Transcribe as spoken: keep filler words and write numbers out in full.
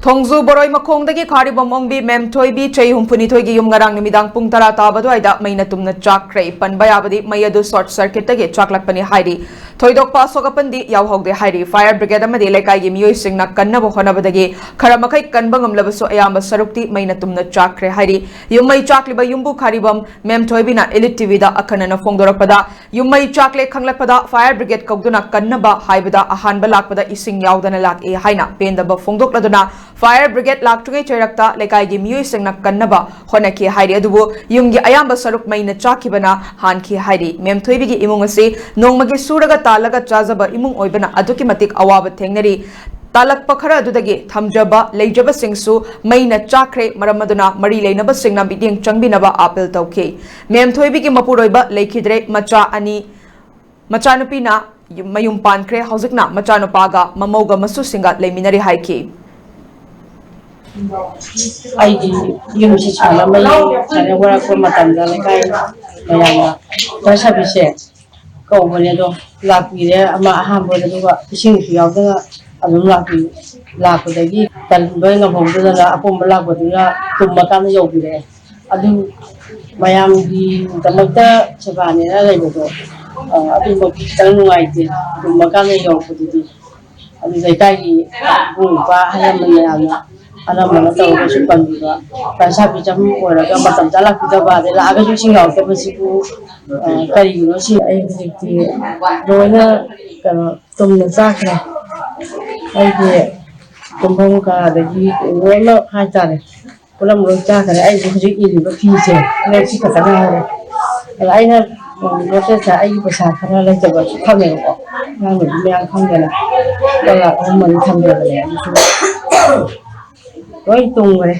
ꯊꯣꯡꯖꯨ ꯕꯣꯔꯣꯏ ꯃꯈꯣꯡꯗꯒꯤ ꯈꯥꯔꯤꯕꯝ ꯑꯣꯡꯕꯤ ꯃꯦꯝꯊꯣꯏꯕꯤ, ꯆꯍꯤ ꯍꯨꯝꯐꯨꯅꯤꯊꯣꯏꯒꯤ ꯌꯨꯝ ꯉꯔꯥꯡ ꯅꯨꯃꯤꯗꯥꯡ ꯄꯨꯡ ꯇꯔꯥ ꯇꯥꯕ ꯑꯗꯨꯋꯥꯏꯗ ꯃꯩꯅ ꯇꯨꯝꯅ ꯆꯥꯛꯈ꯭ꯔꯦ꯫ ꯄꯟꯕ ꯌꯥꯕꯗꯤ, ꯃꯩ ꯑꯗꯨ ꯁꯣꯔꯠ ꯁꯔꯀꯤꯠꯇꯒꯤ ꯆꯥꯛꯂꯛꯄꯅꯤ ꯍꯥꯏꯔꯤ꯫ ꯊꯣꯏꯗꯣꯛꯄ ꯑꯁꯣꯛ ꯑꯄꯟꯗꯤ ꯌꯥꯎꯍꯧꯗꯦ ꯍꯥꯏꯔꯤ꯫ ꯐꯥꯌꯔ ꯕ꯭ꯔꯤꯒꯦꯗ ꯑꯃꯗꯤ ꯂꯩꯀꯥꯏꯒꯤ ꯃꯤꯑꯣꯏꯁꯤꯡꯅ ꯀꯟꯅꯕ ꯍꯣꯠꯅꯕꯗꯒꯤ ꯈꯔ ꯃꯈꯩ ꯀꯟꯕ ꯉꯝꯂꯕꯁꯨ, ꯑꯌꯥꯝꯕ ꯁꯔꯨꯛꯇꯤ ꯃꯩꯅ ꯇꯨꯝꯅ ꯆꯥꯛꯈ꯭ꯔꯦ ꯍꯥꯏꯔꯤ꯫ ꯌꯨꯝ ꯃꯩ ꯆꯥꯛꯂꯤꯕ ꯌꯨꯝꯕꯨ ꯈꯥꯔꯤꯕꯝ ꯃꯦꯝꯊꯣꯏꯕꯤꯅ ꯏꯂꯤꯠ ꯇꯤꯚꯤꯗ ꯑꯈꯟꯅꯅ ꯐꯣꯡꯗꯣꯔꯛꯄꯗ, ꯌꯨꯝ ꯃꯩ ꯆꯥꯛꯂꯦ ꯈꯪꯂꯛꯄꯗ ꯐꯥꯌꯔ ꯕ꯭ꯔꯤꯒꯦꯗ ꯀꯧꯗꯨꯅ ꯀꯟꯅꯕ ꯍꯥꯏꯕꯗ, ꯑꯍꯥꯟꯕ ꯂꯥꯛꯄꯗ ꯏꯁꯤꯡ ꯌꯥꯎꯗꯅ ꯂꯥꯛꯑꯦ ꯍꯥꯏꯅ ꯄꯦꯟꯗꯕ ꯐꯣꯡꯗꯣꯛꯂꯗꯨꯅ, ꯐꯥꯌꯔ ꯕ꯭ꯔꯤꯒꯦꯗ ꯂꯥꯛꯇ꯭ꯔꯤꯉꯩ ꯆꯩꯔꯛꯇ ꯂꯩꯀꯥꯏꯒꯤ ꯃꯤꯑꯣꯏꯁꯤꯡꯅ ꯀꯟꯅꯕ ꯍꯣꯠꯅꯈꯤ ꯍꯥꯏꯔꯤ꯫ ꯑꯗꯨꯕꯨ ꯌꯨꯝꯒꯤ ꯑꯌꯥꯝꯕ ꯁꯔꯨꯛ ꯃꯩꯅ ꯆꯥꯛꯈꯤꯕꯅ ꯍꯥꯟꯈꯤ ꯍꯥꯏꯔꯤ꯫ ꯃꯦꯝꯊꯣꯏꯕꯤꯒꯤ ꯏꯃꯨꯡ ꯑꯁꯤ ꯅꯣꯡꯃꯒꯤ ꯁꯨꯔꯒ ꯇꯥꯜꯂꯒ ꯆꯥꯖꯕ ꯏꯃꯨꯡ ꯑꯣꯏꯕꯅ ꯑꯗꯨꯛꯀꯤ ꯃꯇꯤꯛ ꯑꯋꯥꯕ ꯊꯦꯡꯅꯔꯤ꯫ ꯇꯥꯜꯂꯛꯄ ꯈꯔ ꯑꯗꯨꯗꯒꯤ ꯊꯝꯖꯕ ꯂꯩꯖꯕꯁꯤꯡꯁꯨ ꯃꯩꯅ ꯆꯥꯛꯈ꯭ꯔꯦ꯫ ꯃꯔꯝ ꯑꯗꯨꯅ ꯃꯔꯤ ꯂꯩꯅꯕꯁꯤꯡꯅ ꯃꯤꯠꯌꯦꯡ ꯆꯪꯕꯤꯅꯕ ꯑꯥꯄꯤꯜ ꯇꯧꯈꯤ꯫ ꯃꯦꯝꯊꯣꯏꯕꯤꯒꯤ ꯃꯄꯨꯔꯣꯏꯕ ꯂꯩꯈꯤꯗ꯭ꯔꯦ꯫ ꯃꯆꯥ ꯑꯅꯤ, ꯃꯆꯥꯅꯨꯄꯤꯅ ꯌꯨꯝ, ꯃꯌꯨꯝ ꯄꯥꯟꯈ꯭ꯔꯦ꯫ ꯍꯧꯖꯤꯛꯅ ꯃꯆꯥꯅꯨꯄꯥꯒ ꯃꯃꯧꯒ ꯃꯁꯨꯁꯤꯡꯒ ꯂꯩꯃꯤꯟꯅꯔꯤ ꯍꯥꯏꯈꯤ꯫ ꯑꯩꯒꯤ ꯌꯨꯝꯁꯤ ꯁꯥꯟꯅ ꯃꯩ ꯁꯥꯟꯅ ꯋꯥꯔꯛꯄ ꯃꯇꯝꯗ ꯂꯩꯀꯥꯏ ꯃꯌꯥꯝꯅ ꯐꯥꯌꯔ ꯁꯥꯔꯚꯤꯁꯁꯦ ꯀꯧꯕꯅꯦ꯫ ꯑꯗꯣ ꯂꯥꯛꯄꯤꯔꯦ ꯑꯃ ꯑꯍꯥꯟꯕꯗ, ꯑꯗꯨꯒ ꯏꯁꯤꯡꯁꯨ ꯌꯥꯎꯗꯅ ꯑꯗꯨꯝ ꯂꯥꯛꯄꯤ꯫ ꯂꯥꯛꯄꯗꯒꯤ ꯀꯟꯕ ꯉꯝꯍꯧꯗꯗꯅ ꯑꯄꯣꯝꯕ ꯂꯥꯛꯄꯗꯨꯅ ꯇꯨꯝꯃꯀꯥꯟꯗ ꯌꯧꯕꯤꯔꯛꯑꯦ꯫ ꯑꯗꯨ ꯃꯌꯥꯝꯒꯤꯗꯃꯛꯇ ꯁꯦꯕꯥꯅꯦꯅ ꯂꯩꯕꯗꯣ, ꯑ, ꯑꯗꯨꯃꯛꯇꯤ ꯈꯤꯇꯪ ꯅꯨꯡꯉꯥꯏꯇꯦ꯫ ꯇꯨꯝꯃꯀꯥꯟꯗ ꯌꯧꯔꯛꯄꯗꯨꯗꯤ꯫ ꯑꯗꯨ ꯂꯩꯀꯥꯏꯒꯤ ꯏꯕꯨꯡ ꯏꯄ꯭ꯋꯥ ꯑꯍꯜ ꯂꯃꯟ ꯃꯌꯥꯝꯅ ꯑꯅꯝꯕꯅ ꯇꯧꯔꯒꯁꯨ ꯄꯟꯕꯤꯕ, ꯄꯩꯁꯥ ꯄꯤꯖꯐꯝ ꯑꯣꯏꯔꯒ ꯃꯇꯝ ꯆꯥ ꯂꯥꯛꯄꯤꯗꯕ, ꯑꯗꯩ ꯂꯥꯛꯑꯒꯁꯨ ꯏꯁꯤꯡ ꯌꯥꯎꯔꯛꯇꯕꯁꯤꯕꯨ, ꯑ, ꯀꯔꯤꯒꯤꯅꯣ ꯁꯤ ꯑꯩ ꯍꯧꯖꯤꯛꯇꯤ ꯂꯣꯏꯅ ꯀꯩꯅꯣ ꯇꯨꯝꯅ ꯆꯥꯈ꯭ꯔꯦ꯫ ꯑꯩꯒꯤ ꯇꯨꯝꯐꯝ ꯀꯥ ꯑꯗꯒꯤ ꯂꯣꯏꯅꯃꯛ ꯍꯥꯏꯇꯥꯔꯦ, ꯄꯨꯝꯅꯃꯛ ꯂꯣꯏ ꯆꯥꯈ꯭ꯔꯦ꯫ ꯑꯩꯁꯨ ꯍꯧꯖꯤꯛ ꯏꯜꯂꯤꯕ ꯐꯤꯁꯦ ꯐꯅꯦꯛꯁꯤ ꯈꯛꯇ ꯉꯥꯏꯍꯧꯔꯦ꯫ ꯑꯗ ꯑꯩꯅ, ꯎꯝ, ꯅꯣꯠꯁꯦꯁꯇ ꯑꯩꯒꯤ ꯄꯩꯁꯥ ꯈꯔ ꯂꯩꯇꯕꯁꯨ ꯊꯝꯃꯦꯕꯀꯣ, ꯑꯉꯥꯡ ꯅꯨꯄꯤ ꯃꯌꯥꯝ ꯈꯪꯗꯅ ꯂꯨꯄꯥ ꯂꯥꯛ ꯑꯍꯨꯝ ꯃꯔꯤ ꯊꯝꯖꯕꯅꯦ꯫ ꯑꯗꯨꯁꯨ ꯂꯣꯏ ꯇꯨꯝꯈ꯭ꯔꯦ꯫